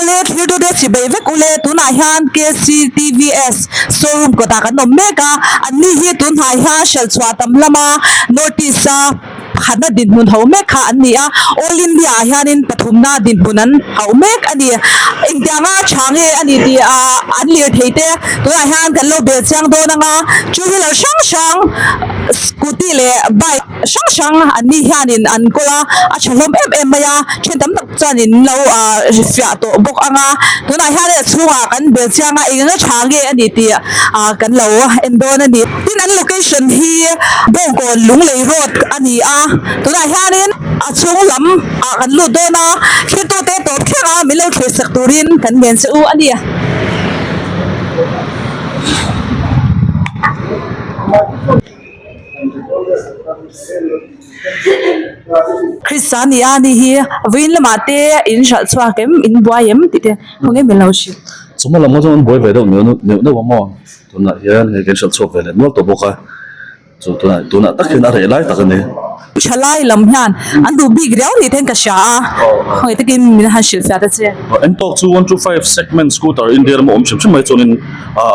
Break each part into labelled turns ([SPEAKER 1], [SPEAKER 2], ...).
[SPEAKER 1] Awle thiltute chibei vek ule tunah hian KCTVS showroom kawtah kan awm mek a, anni hi tunhnai hian hralh chhuah tam lama North East a pakhatna dinhmun ho mek kha an ni a, All India ah hianin pathumna dinhmun an hauh mek a ni. Engtianga tha nge a ni tih an lirthei te tunah hian kan lo bel chiang dawn ang a, two wheeler hrang hrang scooty leh bike hrang hrang an ni hianin an kawl a, a tha hlawm em em mai a, then tam tak chuanin an lo fiah tawh bawk ang a, tunah hian a chhungah kan bel chiang a, eng eng a tha nge a ni tih kan lo en dawn a ni. Tin an location hi Bawngkawn Lunglei road a ni a, tunah hianin a chhung lam ah kan lut dawn a, thiltute tawp thleng a min lo thlir sak turin kan ngen che u a ni. Krista ni a ni hi vawiin lamah te in hralh chhuak em in buai em tih te khawnge min lo hrilh.
[SPEAKER 2] Chawhma lam kha chuan an buai ve deuh neuh neuh neuh a maw tunah hian hei kan hralh chhuak ve leh nual tawh bawk a. Chu tunah tunah tak hian a reh lai tak a ni.
[SPEAKER 1] Thalai lam hian an duh bik riau ni ten ka hria a, khawngaih takin min han hrilh fiah ta che.
[SPEAKER 2] Engtawk chu 125 segment scooter India rama awm hrim hrim mai chuanin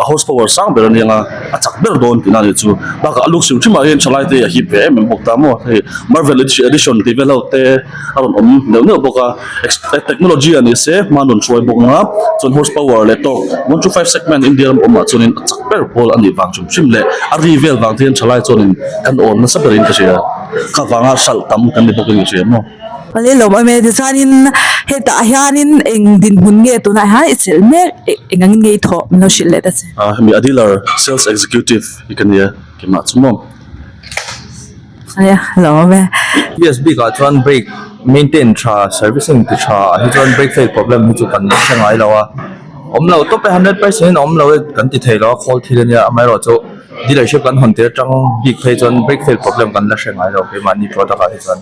[SPEAKER 2] horse power sang ber a ni ang a, a chak ber dawn tihna a nih chu. Bakah a luk hrim hrimah hian thalai te a hip ve em em bawk ta maw, hei Marvel edition tih vel ho te a rawn awm neuh neuh bawk a. Technology a ni se hma rawn hruai bawk ang a, chuan horse power leh torque 125 segment India ram awmah chuanin a chak ber pawl a nih vang hrim hrim leh a ri vel vang te hian thalai chuanin kan awn nasa berin ka hria, kha vanga hralh tam kan ni bawkin ka hria maw.
[SPEAKER 1] Awle lawm awm e, tichuanin hetah hianin eng dinhmun nge tunah hian i chelh mek eng angin nge i thawh min lo hrilh leh ta che.
[SPEAKER 2] Hemi a dealer sales executive hi ka nia keimah chu maw.
[SPEAKER 1] Nia lo awm e.
[SPEAKER 3] TVS bik ah chuan brake maintain tha servicing ti tha ah hi chuan brake fail problem hi chu kan hre ngai lo a, awm lo tawp e 100% in a awm lo e kan ti thei lo a khawl thil ania amaherawh chu dealership kan hawn tir atang bik phei chuan brake fail problem kan la hre ngai lo keimahni product ah hi chuan.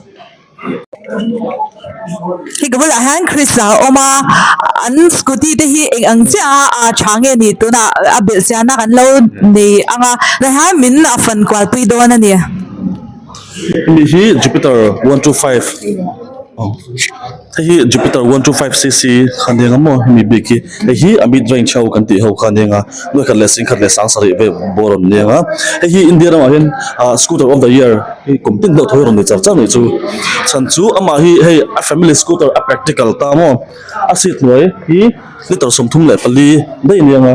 [SPEAKER 1] Hei ka bulah hian Krista a awm a an scooty te hi eng ang chiah a a tha nge ni tunah a belh chian a kan lo nei ang a tah hian min a fan kual pui dawn a ni.
[SPEAKER 2] Hemi hi Jupiter 125 hei hi Jupiter 125 cc kha nia nga maw hemi bik hi hei hi a mid range ho kan tih ho kha nia nga nuai khat leh sing khat leh sang sarih vel bawr a nia nga hei hi India ramah hian ah scooter of the year Hei kum tin deuh tho hi rawn ni char char nih chu chhan chu amah hi hei a family scooter a practical ta maw a seat hnuai hi litre 34 daih ania nga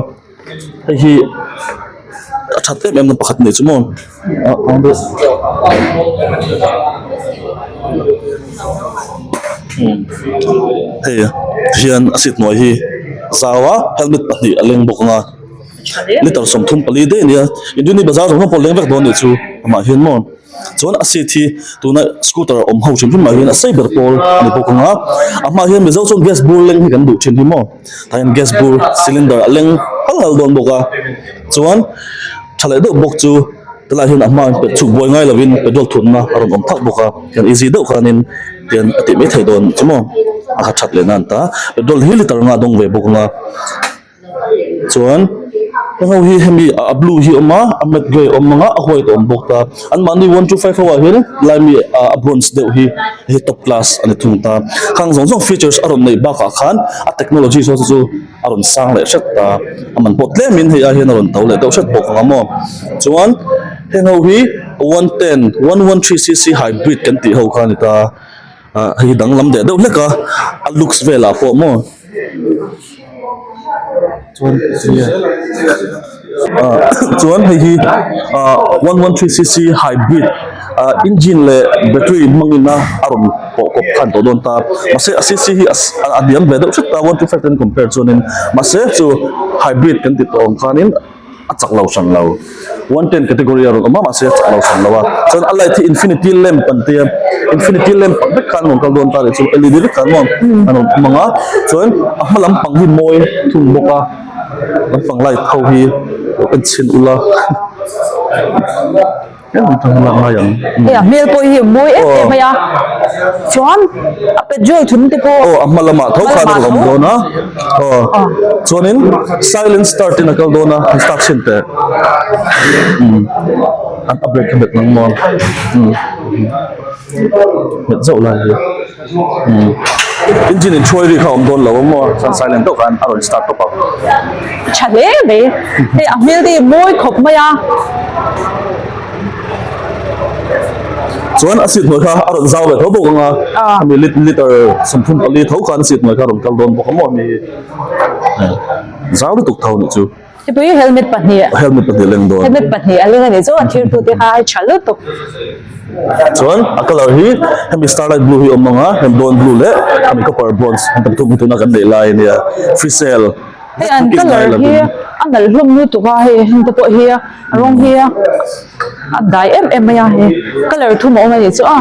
[SPEAKER 2] hei hi a that em em na pakhat nih chu maw ah hei hian a seat hnuai hi zau a helmet pahnih a leng bawk ang a. Litre 34 daih a nia Induni bazar zawng zawng pawh leng vek dawn nih chu amah hian maw chuan a seat hi tuna scooter awm ho hrim hrim ah hian a sei ber pawl a ni bawk ang a a hmaah hian mizo chuan gas bur leng hi kan duh thin hi maw tah hian gas bur cylinder a leng hal hal dawn bawk a chuan tha leh deuh bawk chu tilai hian a hmaah hian chhuk buai ngai lovin petrol thutna a rawn awm thak bawk a tian easy deuh khanin tian a tih mai theih dawn chu maw a kha that leh nan ta petrol hi litre nga dawng ve bawk ang a. Chuan heng ho hi hemi a blue hi a awm a a matte grey a awm ang a a white a awm bawk ta anmahni 125 ho ah hian lai mi ah a bronze deuh hi hei top class a ni thung ta khang zawng zawng features a rawn neih bakah khan a technology saw chu a rawn sang leh hret ta a man pawh tlem in hei ai hian a rawn to leh deuh hret bawk ang a maw chuan heng ho hi 110 113 cc hybrid kan tih ho kha a ni ta ah hei hi danglam deh deuh hlek a a looks velah pawh maw. Chuan ah chuan hei hi ah 113 cc hybrid ah engine leh battery hmangin a a rawn pawh kawp khan tawh dawn ta mahse a cc hi a hniam ve deuh hret ta 125 ten compare chuanin mahse chu hybrid kan ti tawh ang khanin. a chak lo hran lo 110 category a rawn awm a mahse a chak lo hran lo a chuan a light hi infinity lamp an tia infinity lamp ang vek khan a rawn kal dawn ta leh chu led vek khan maw a rawn awm ang a chuan a hma lampang hi mawi thung bawk a lampang light ho hi lo en chhin ula. Ngai ang.
[SPEAKER 1] Hei a hmel pawh hi a mawi em em mai a. Chuan a petrol thun te pawh.
[SPEAKER 2] Aw a hma lamah tho khan a rawn awm dawn a. Aw chuanin silent start in a kal dawn a han start chhin teh. Umm a brake kha bet nang maw. Umm bet zauh lai hi. Umm engine in thuai ri kha a awm dawn lo a maw chuan silent deuh khan a rawn start tawp ang.
[SPEAKER 1] Tha hle mai hei a hmel te hi mawi khawp mai a.
[SPEAKER 2] Chuan a seat hnuai kha a rawn zau leh tho bawk ang a hemi liter 34 tho khan a seat hnuai kha a rawn kal dawn bawk a maw hemi hi zau lutuk tho anih chu.
[SPEAKER 1] Hipui helmet pahnih.
[SPEAKER 2] Helmet pahnih leng dawn.
[SPEAKER 1] Helmet pahnih a leng a nih chu a thirtu te kha a tha lutuk.
[SPEAKER 2] Chuan a colour hi hemi starlight blue hi awm ang a, hemi dawn blue leh hemi copper bronze an tam thum hi tuna kan neih lai a nia. Free sale.
[SPEAKER 1] Hei an colour hi a nalh hlawm lutuk a hei heng te pawh hi a rawng hi a dai em em mai a hei colour thum a awm a nih chu a.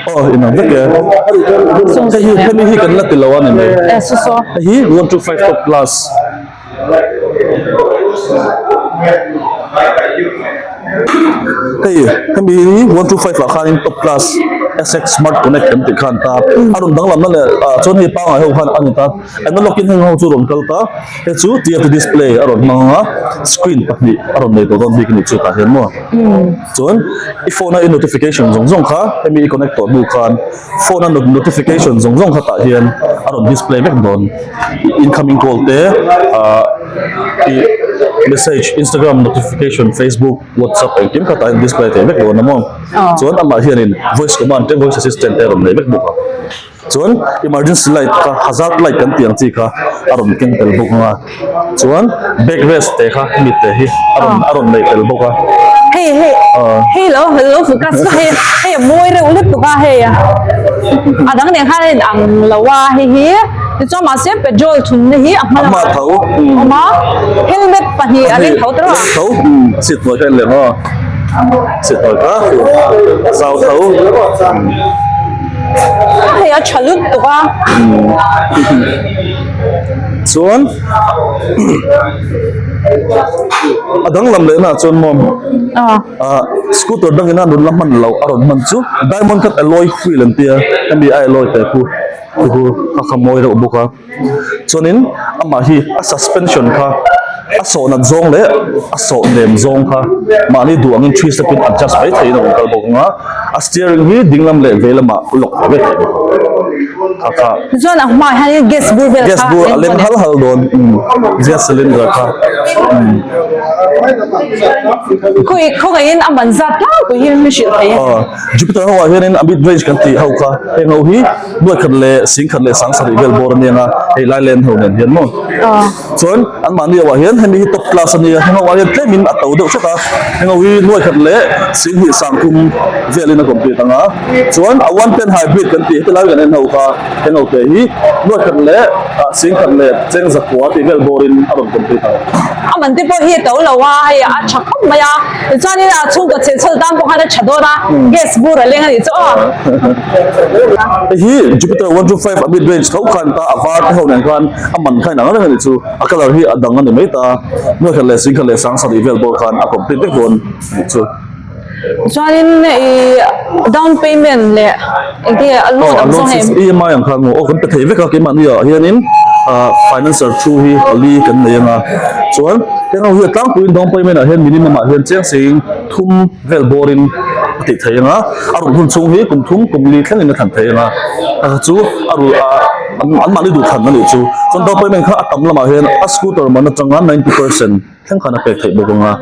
[SPEAKER 2] Aw inang vek e hei hi hemi hi kan la ti lo a ni mai hei hi 125 top plus hei hemi hi 125 ah khanin top plus SX smart connect kan tih khan ta a rawn danglam na leh ah chuan hei pangngai ho khan a ni ta analog in heng ho chu a rawn kal ta hei chu TFT display a rawn hmang a screen pahnih a rawn nei tawh dawn bik a nih chu tah hian maw. Chuan i phone a i notification zawng zawng kha hemi i connect tawh hnu khan phone a notification zawng zawng kha tah hian a rawn display vek dawn. Incoming call te ah ih message Instagram notification Facebook WhatsApp engkim kha tah hian display thei vek dawn a maw. Chuan amah hianin voice command te voice assistant te a rawn nei vek bawk a. Chuan emergency light kha hazard light kan tih ang chi kha a rawn keng tel bawk ang a chuan back rest te kha hemi te hi a rawn a rawn neih tel bawk a.
[SPEAKER 1] Hei hei hei lo lo focus ka hei hei a mawi reuh lutuk a hei a dang nen khan a in ang lo a hei hi tichuan mahse petrol thunna hi a hma lamah a awm a helmet pahnih a leng tho tawh a.
[SPEAKER 2] Leng tho seat hnuai kha a in leng aw seat hnuai kha zau tho.
[SPEAKER 1] Hei a tha lutuk a.
[SPEAKER 2] Chuan a danglam leh naah chuan maw ah scooter dangin a rawn la hman loh a rawn hman chu diamond cut alloy wheel an tia hemi a alloy te khu khu kha kha mawi reuh bawk a. Chuanin amah hi a suspension kha a sawh nat zawng leh a sawh nem zawng kha mahni duh angin three step in adjust mai theihin a rawn kal bawk ang a, a steering hi ding lam leh vei lamah lock ve ve thei bawk ang kha kha.
[SPEAKER 1] Chuan a hmaah hianin gas bur vel kha
[SPEAKER 2] Gas bur a leng hal hal dawn umm gas cylinder kha umm.
[SPEAKER 1] Khawi khawngaihin a man zat tlangpui hi min hrilh thei a.
[SPEAKER 2] Aw Jupiter ho ah hianin a mid range kan tih ho kha heng ho hi Nuai khat leh sing khat leh sang sarih vel bawr a ni ang a, hei lai len ho nen hian maw. Chuan anmahni ho ah hian hemi hi top class a nia, heng ho ah hian tlemin a to deuh hret a, heng ho hi nuai khat leh sing hnih sang thum velin a complete ang a. Chuan a one ten hybrid kan tih heti lai kan en ho kha heng ho te hi nuai khat leh sing khat leh cheng zakua tih vel bawrin a rawn complete ang.
[SPEAKER 1] A man te pawh hi a to lo a, hei a tha khawp mai a, tichuanin a chhungkaw chhehchhawl tan pawh khan a tha dawn a, gas bur a leng a nih chu aw.
[SPEAKER 2] Hei hi Jupiter 125 a mid range tho khan ta a var te ho nen khan a man kha inang reng a nih chu a colour hi a dang a ni mai ta nuai khat leh sing khat leh sang sarih vel bawr khan a complete vek dawn a nih chu.
[SPEAKER 1] Chuanin ih down payment leh engtin nge a loan ang zawng hei.
[SPEAKER 2] EMI ang khan maw aw kan pe thei vek a keimahni ah hianin ah financer thu hi pali kan nei ang a chuan heng ho hi a tlangpuiin down payment ah hian minimum ah hian chiang sing thum vel bawrin a tih theih ang a a rulh hun chhung hi kum thum kum li thlengin a thlan theih ang a a chu a rulh ah an mahni duh thlan a nih chu chuan down payment kha a tam lamah hian a scooter man atanga ninety percent thleng khan a pek theih bawk ang a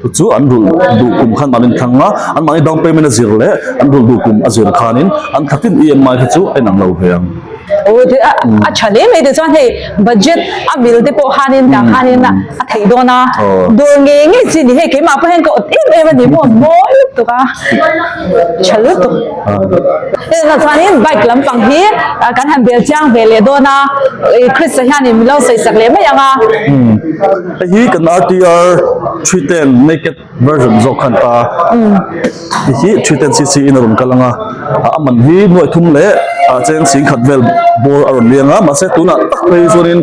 [SPEAKER 2] chu chu an rulh duh kum khan an inthlang a an mahni down payment a zir leh an rulh duh kum a zir khanin an thlatin EMI kha chu a inang lo ve ang.
[SPEAKER 1] Aw a a tha hle mai tichuan hei budget a mil te pawh khanin tah khanin a theih dawn a dawr ngei ngei chi ni hei keimah pawh hian ka awt em em a ni maw mawi lutuk a tha lutuk hetiang chuanin bike lampang hi kan han bel chiang ve leh dawn a Christ-a hianin min lo sawi sak leh mai ang a.
[SPEAKER 2] Hei hi kan RTR 310 naked version zawk khan ta hei hi 310cc in a rawn kal ang a a man hi nuaih thum leh. ah cheng singkhat vel bawr a rawn liang a mahse tunah tak phei chuanin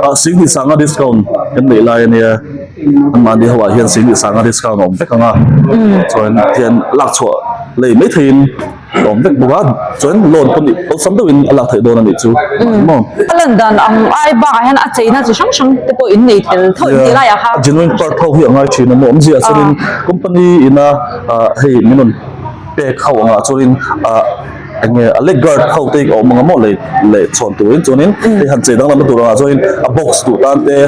[SPEAKER 2] ah singhnih sanga discount kan neih lai ania anmahni ho ah hian singhnih sanga discount a awm vek ang a chuan hian lak chhuah lei mai theiin a awm vek bawk a chuan loan pawh nih awlsam deuhin a lak theih dawn a nih chu maw.
[SPEAKER 1] A lan dan ang ai bakah hian a cheina chi hrang hrang te pawh in nei tel tho in tih laiah kha.
[SPEAKER 2] Genuine part ho hi a ngai thin a maw awmzia chuanin company ina ah hei min rawn pek ho angah chuanin ah eng nge a leg guard ho te hi a awm ang a maw lei leh chhawn turin chuanin hei han chei danglam na tur angah chuanin a box duh tan te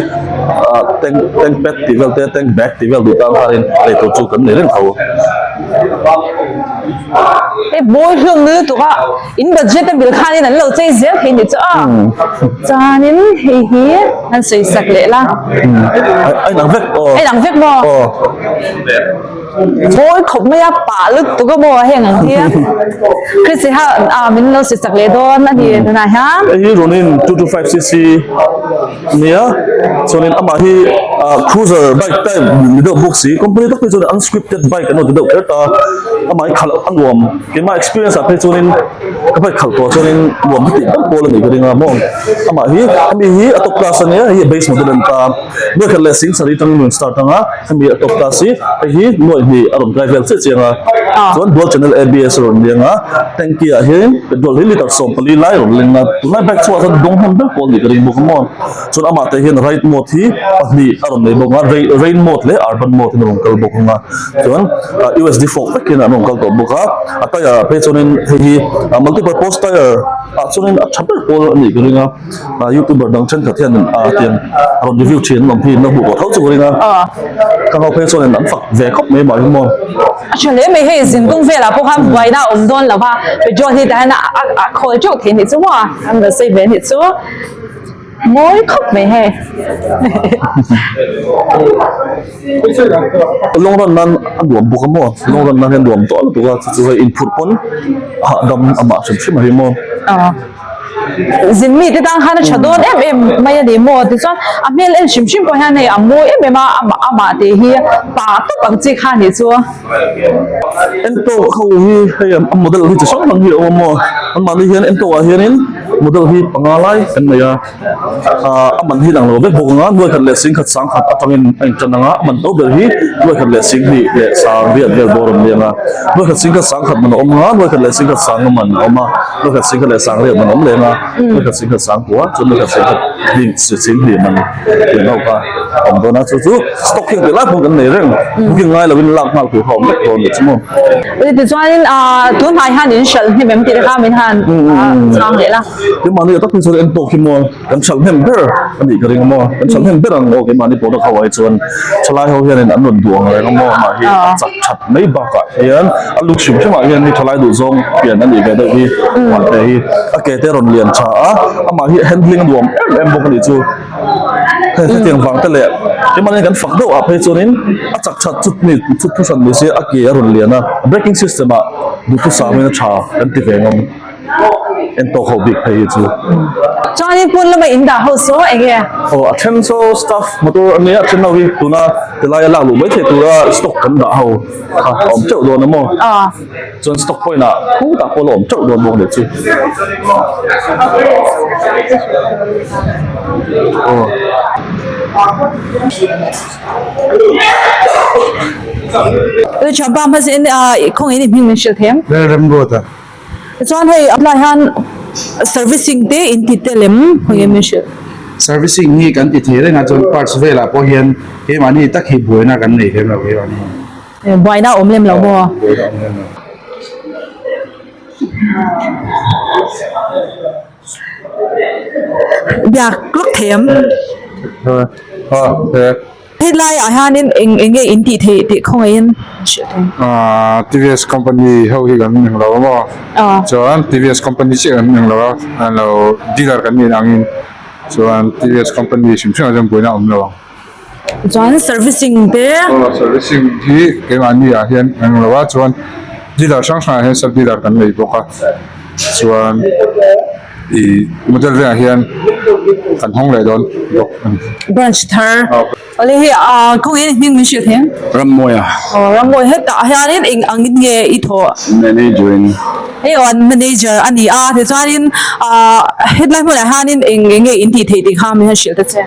[SPEAKER 2] ah tank tank pad tih vel te tank bag tih vel duh tan khanin lei tur chu kan nei reng tho.
[SPEAKER 1] Hei mawi hlawm lutuk a in budget a bil khanin an lo chei zel thei ni chu a chuanin hei hi an sawi sak leh la
[SPEAKER 2] a inang vek aw
[SPEAKER 1] a inang vek maw
[SPEAKER 2] aw
[SPEAKER 1] mawi khawp mai a pah lutuk a maw heng ang hi Christy ha ah min lo sawi sak leh dawn a ni tunah hian
[SPEAKER 2] hei hi Ronin 225 cc Nia, chuanin amah hi ah cruiser bike type ni deuh bawk si, company tak phei chuan unscripted bike an rawn ti deuh kher ta, amah hi khalh a nuam, keimah experience ah phei chuanin ka bike khalh tawh chuanin nuam ka tih ber pawl a nih ka ring a maw, amah hi hemi hi a top class ania hei hi a base model a ni ta, nuai khat leh sing sarih atangin rawn start ang a, hemi a top class hi hei hi nuai hnih a rawn kai vel chiah chiang a, chuan dual channel A B S a rawn leng a, tanky ah hian petrol hi litre 14 lai a rawn leng a, tunlai bike chhuah chuan dawng hnem ber pawl nih ka ring bawk a maw, chuan amah te hian ride mode hi pahnih a rawn nei bawk a, rain mode leh urban mode in a rawn kal bawk ang a, chuan U S D fork vek hian an rawn kal tawh bawk a, a tyre ah phei chuanin hei hi multi purpose tyre ah chuanin a tha ber pawl a nih ka ring a. Ah youtuber dang thenkhat hian ah tiang a rawn review thin an awm hi an lo hmuh tawh tho chu ka ring a ka ngau phei chuan an fak ve khawp mai mah hi maw.
[SPEAKER 1] A tha hle mai hei zin tung velah pawh khan buaina a awm dawn lo va petrol hi tah hian a a khawl teuh thei anih chu maw an lo sawi ve anih chu mawi khawp mai hei.
[SPEAKER 2] Long run nan a nuam bawk a maw long run nan hian nuam tawh lutuk a chu chu hei inphurh pawn hahdam amah hrim hrim a hi maw.
[SPEAKER 1] Zin mite tan khan a tha dawn em em mai a ni maw tichuan a hmel en hrim hrim pawh hian hei a mawi em em a amah amah tih hi pa tawp ang chi kha a nih chu.
[SPEAKER 2] Entawk ho hi hei a model hi chi hrang hrang hi a awm a maw anmahni hian entawk ah hianin model hi panga lai kan nei a ah a man hi lang lo vek bawk ang a nuai khat leh singkhat sangkhat atangin a intan ang a a man to ber hi nuai khat leh singhnih leh sang riat vel bawr a awm liang a nuai khat singkhat sangkhat man a awm ang a nuai khat leh singkhat sang man a awm a. Nuai khat singkhat leh sang riat man a awm leng a, nuai khat singkhat sang kua chuan nuai khat singkhat hling si hlim man tih ho kha a awm dawn a, chu chu stock hi engti lai pawh kan nei reng, booking ngai lovin lak nghal tur kha a awm vek dawn nih chu maw.
[SPEAKER 1] Tichuanin tun hnai hian in hralh hnem em tih te kha min han chhang leh la.
[SPEAKER 2] Keimahni a tak hi chuan en tawk hi maw. Kan hralh hnem ber a nih ka ring a maw? Kan hralh hnem ber ang aw keimahni product ho ah hi chuan thalai ho hianin an rawn duh ang reng a maw? Amah hi a chak that mai bakah hian a lu hrim hrimah hian hei thalai duh zawng pian a nih ve deuh hi mahte hi a ke te a rawn lian tha a, amah hi handling a nuam em em bawk a nih chu. Hei hetiang vang te leh keimahni kan fak deuh ah phei chuanin a chak that chut ni chut thu hran ni se a ke a rawn lian a, braking system ah duhthusam in a tha kan ti ve ngawm. En tawk ho bik phei hi chu.
[SPEAKER 1] Chuanin pawn lama in dah ho saw eng nge?
[SPEAKER 2] Aw a then saw staff motor a nia a then ho hi tuna tilai a lak luh mai theih tura stock kan dah ho kha a awm teuh dawn a maw? Chuan stock point ah khutah pawh la awm teuh dawn bawk nih chu. Aw.
[SPEAKER 1] Thianpa hmasa in khawngaih in i hming min hrilh thei em?
[SPEAKER 4] Lalremruata.
[SPEAKER 1] Chuan hei a tlai hian servicing te in ti tel em khawnge min hrilh.
[SPEAKER 4] Servicing hi kan ti thei reng a chuan parts velah pawh hian keimahni tak hi buaina kan nei lem lo keimahni
[SPEAKER 1] hian. Buaina a awm lem lo maw?
[SPEAKER 4] Buaina a awm lem lo.
[SPEAKER 1] Biak lawk thei em? Helai ah hianin eng eng nge in tih theih tih khawngaihin hrilh thei.
[SPEAKER 4] Aaa TVS company ho hi kan eng lo a maw? Chuan TVS company chiah kan eng lo a, an lo dealer kan nih angin chuan TVS company hrim hrim ah chuan buaina a awm lo ang.
[SPEAKER 1] Chuan servicing te?
[SPEAKER 4] Aw servicing hi keimahni ah hian eng lo a chuan dealer hrang hrang ah hian sub dealer kan nei bawk a chuan. I model vengah hian kan hawng leh dawn bawk a ni.
[SPEAKER 1] Branch thar. Awle hei ah kawngin hming min hrilh thei.
[SPEAKER 5] Rammawi a.
[SPEAKER 1] Aw Rammawi hetah hianin eng angin nge i thawh?
[SPEAKER 5] Manager in.
[SPEAKER 1] Hei aw an manager a ni a tichuanin ah hetlai hmunah hianin eng eng nge in tih theih tih kha min han hrilh ta che.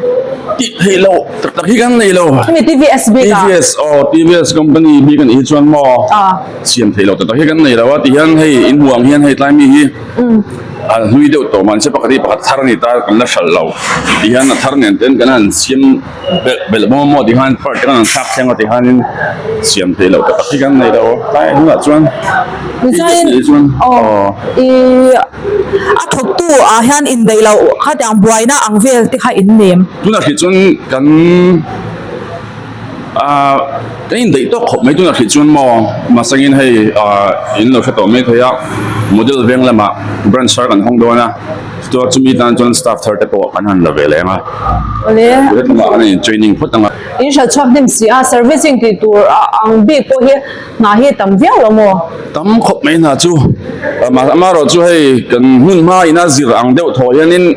[SPEAKER 5] Tih theih loh tak tak hi kan nei lo.
[SPEAKER 1] Hemi TVS bik ah.
[SPEAKER 5] TVS aw TVS company bik a nih hi chuan maw.
[SPEAKER 1] Ah.
[SPEAKER 5] Siam theih loh tak tak hi kan nei lo a tihian hei in hmuh ang hian hei tlai mi hi. A hlui deuh tawh mahse pakhat hi pakhat thar a ni ta kan la hralh lo tihian a thar nen ten kan han siam belh belh maw maw ti khan part te kan han thlak thleng a ti khanin siam theih loh tak tak hi kan nei lo tlai hunah chuan
[SPEAKER 1] Mizoin aw i a thawktu ah hian indaih loh khatiang buaina ang vel te kha in nem.
[SPEAKER 5] Tunah hrih chuan kan. Ahh ka indaih tawk khawp mai tunah hrih chuan maw mahsangin hei ahh in lo hre tawh mai thei a model veng lamah branch thar kan hawng dawn a chuan chumi tan chuan staff thar te pawh kan han la ve leh ang a he lamah kan in training phawt ang a.
[SPEAKER 1] In hrilh chhuak hnem si a servicing tih tur ang bik pawh hi hna hi a tam viau lo maw?
[SPEAKER 5] Tam khawp mai hna chu amaherawh chu hei kan hmun hma ina zir ang deuh thaw hianin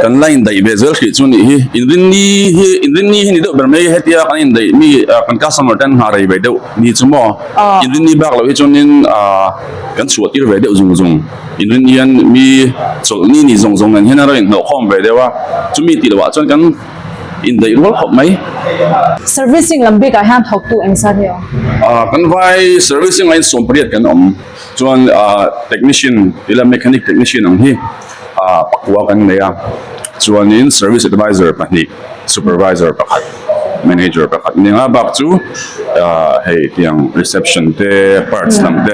[SPEAKER 5] kan la indaih ve zel hrih chu nih hi inrinni hi inrinni hi ni deuh ber mai hetia kan indaih mi kan customer ten nghah rei ve deuh ni chu maw inrinni bak loh hi chuanin kan chhuah tir ve deuh zung zung inrinni hian mi chawlhni ni zawng zawng nen hian a rawn inhnawhkhawm ve deuh a chumi tih loh ah chuan kan Indaih rual khawp mai.
[SPEAKER 1] Servicing lam bikah hian thawktu eng zat nge awm?
[SPEAKER 5] Ah kan vai servicing ah hian 18 kan awm. Chuan ah technician ila mechanic technician ang hi ah pakua kan nei a. Chuanin service advisor pahnih, supervisor pakhat, manager pakhat nia nga bak chu ah hei tiang reception te parts lam te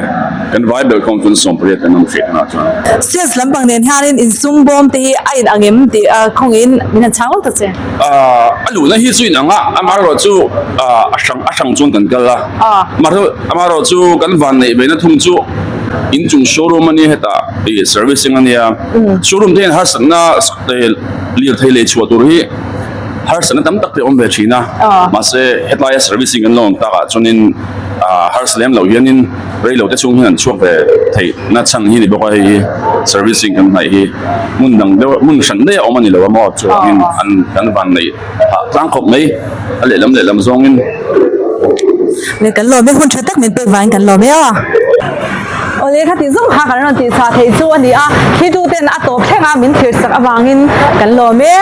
[SPEAKER 5] kan vai belh khawm chuan 18 kan awm hrih hunah chuan.
[SPEAKER 1] Sales lampang nen hianin insum bawm te hi a inang em tih khawngin min han chhang lawk ta che.
[SPEAKER 5] A luhna hi chu inang a, amaherawh chu a hrang a hrang chuan kan kal a, amaherawh chu kan van neih ve na thung chu inchung showroom a nia hetah ih servicing a nia, showroom te hian harsatna lirthei lei chhuah tur hi harsatna tam tak te a awm ve thin a, mahse hetlaia servicing kan lo awm takah chuanin harsa lem loh hianin reilo te chhung hian an chhuak ve theih na chhan hi a ni bawk a hei hi servicing kan hnaih hi. Hmun dang deuh hmun hran daih a awm a ni lo a maw chuangin an kan van neih phah tlang khawp mai a lehlam lehlam zawngin.
[SPEAKER 1] Le kan lawm e hun tha tak min pek vangin kan lawm e aw. Awle kha ti zawng kha kan rawn tih chhuah theih chu a ni a, thlitu ten a tawp thleng a min thlir sak avangin kan lawm e.